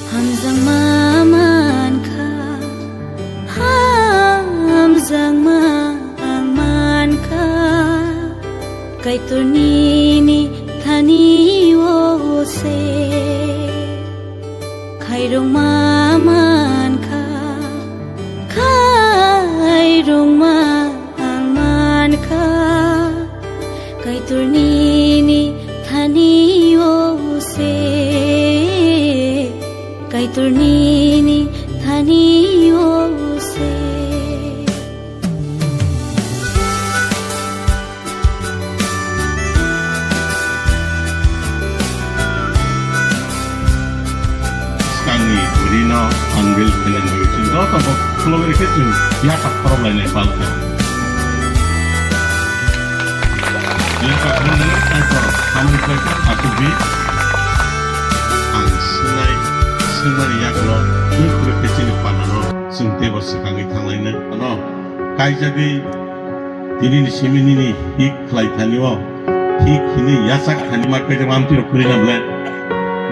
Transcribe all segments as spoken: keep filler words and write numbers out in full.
Hamjakma mankha, hamjakma ang mankha, Kaitor nini thani o se. Khairokma mankha, khairokma ang mankha, Kaitor nini thani o se, Kaitor nini thani o se. Skangni bwrwino ang bil khainani bagwi chwng joto bo khulogwi rikhe chwng yapha khorok lainai palkha. Yapha khoroknai Kaitor hamri khlaikha aswkdi. Ang swngnai, swngmani yagulo twi kwrwi khe chini panano chwng teibo swkangwi thanglainai. Ano kaijagwi Tini ni simi nini hik khlai thani o, hik hini yachak thani ma kaijak ma amtwi rok kwrwi na bwle.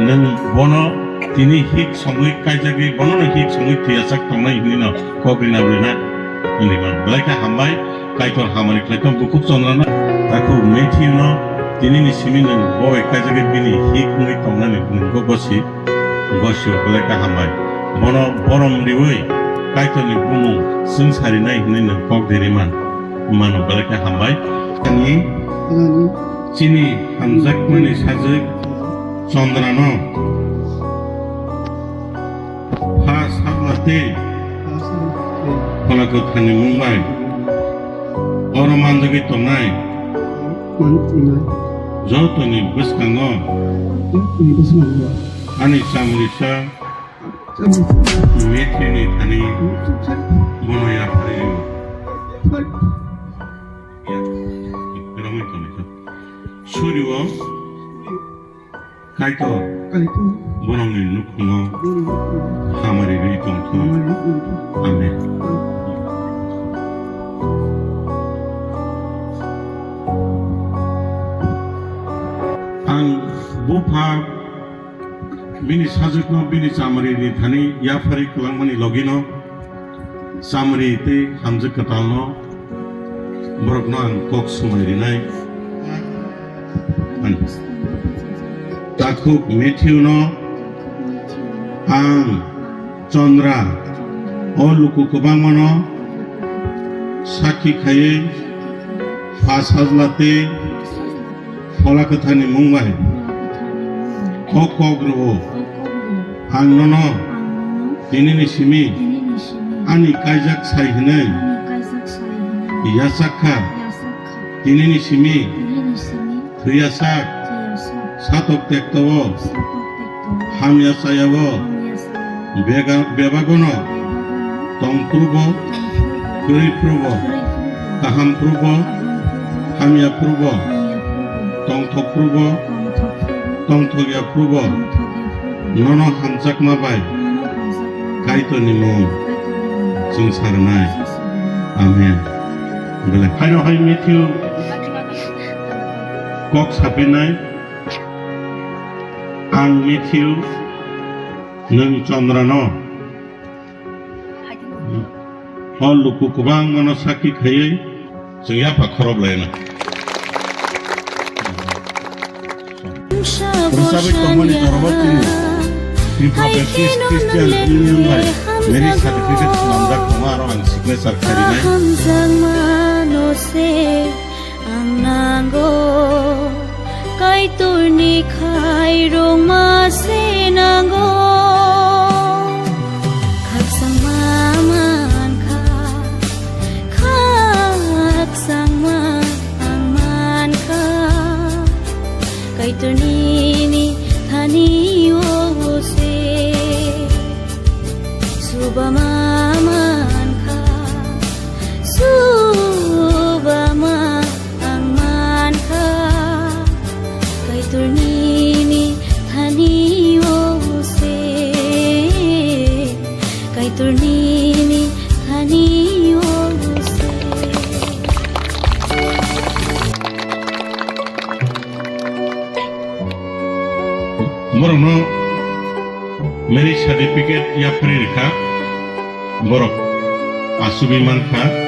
Nwng bono tini hik songwi kaijagwi, bono no hik songwi thwi yachak tongnai hini no kok rina bwle na. Hwnwi mano. Belai khe hambai, Kaitor hamari khlai tong bukhuk chondra no. Takhuk Matthew no tini ni simi nwng bo bai kaijagwi bini hik wngwi tongnani nwng bo gosi. Gosio belai khe hambai. Bono borom riwi Kaitorni bumung chwng sarinai hwnwi nwng kok deri man. Mano belai khe hambai. Ani chini hamjakmani sajwk Chandrano pha sajla tei Phola Kwtharni mung bai oro manjagwi tongnai jotoni bwskango ani chamrisa Matthew ni thani bono yapharwi rw. Romwi tongkha. Suri o Kaitor borokni nukhungo hamari rwi tongthok. Amen. Ang bupha Bini sajwkno bini chamri ni thani yapharwi kwlangmani logino chamri tei hamjwk kwtalno borokno ang kok swmai rinai. Takhuk Matthew no ang Chandra o luku kwbangmano sakhi khaiwi pha sajla tei Phola Kwtharni mung bai o kok rw-o. Ang nono tinini simi ani kaijak sai hwnwi yachak kha. Tinini simi thwiyasak satok tekto-o hamya chaya-o bega-, bebagono tong phuru bo, kwrwi phuru bo, kaham phuru bo, hamya phuru bo, tongthok phuru bo, tongthok ya phuru bo, nono hamjakma bai Kaitorni mung chwng sa rwnai. Amen. Belai. Haino hai Matthew kok sapinai, ang Matthew nwng Chandrano O luku kwbangmano sakhi khaiwi chwng yapha khorok laina. Rwchapwi tongmani jorabo chini Tripura Baptist Christian Union bai marriage certificate swnamjak tongo, aro ang signature kharinai. Ang nango, Kaitorni khairokma se nango. Khakchangma mankha, khakchangma ang mankha. Kaitorni thani o se. Subama mankha, subama ang mankha, Kaitorni thani o se, Kaitorni thani o se. Borokno Marriage certificate yapri rikha, borok asugwi mankha.